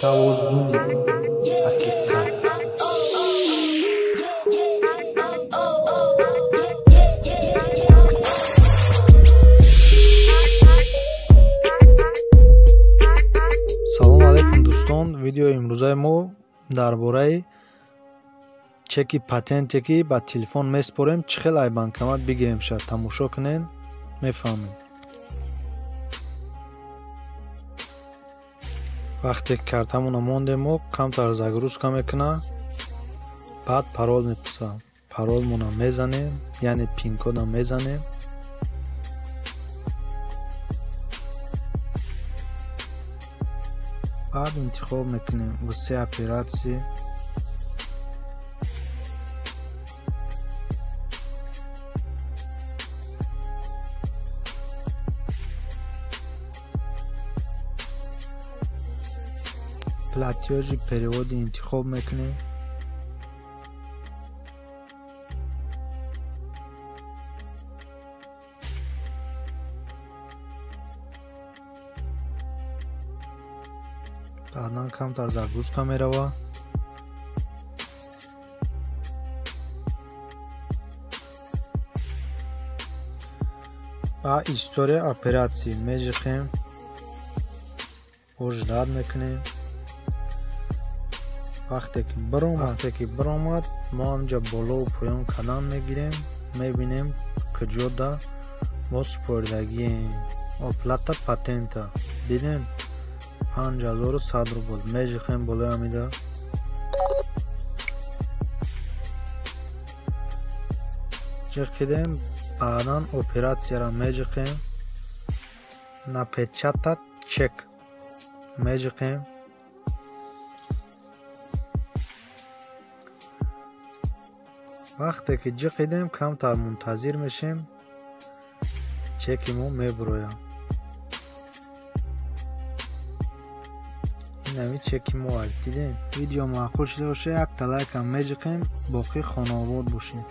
Тавозун, ҳақиқат. Салом алейкум, дӯстон. Видеои имрӯзаи мо дар бораи чеки патенте, ки ба телефон месупорем, чӣ хел ай банкомат бигирем шад. Тамошо кунед, мефаҳмед. Вақте ки картамонро мондем, мо камтар загрузка мекунад, баъд парол мепурсад. Паролмонро мезанем, яъне пин-кодам мезанем. Баъд интихоб мекунем все операции. Платёжи переводи интихоб мекунем. Баъдан камтар загрузка меравад. Ба история операции межиқем, ожидать мекунем. Вақте ки биромад, мо ҳамҷа болову поён кардан мегирем, мебинем, куҷода мо супоридагием. Оплата патента дидем, 5100 рубл. Межиқем болои ҳамида. Ҷиқидем, баъдан оператсияро межиқем, напечатать чек межиқем. Вақте ки ҷиқидем, камтар мунтазир мешем, чеки мо мебурояд. Инами чеки мо аст, дидем. Видео маъқул шуда бошад, якта лайкам межиқем. Боқӣ хонаобод бошед.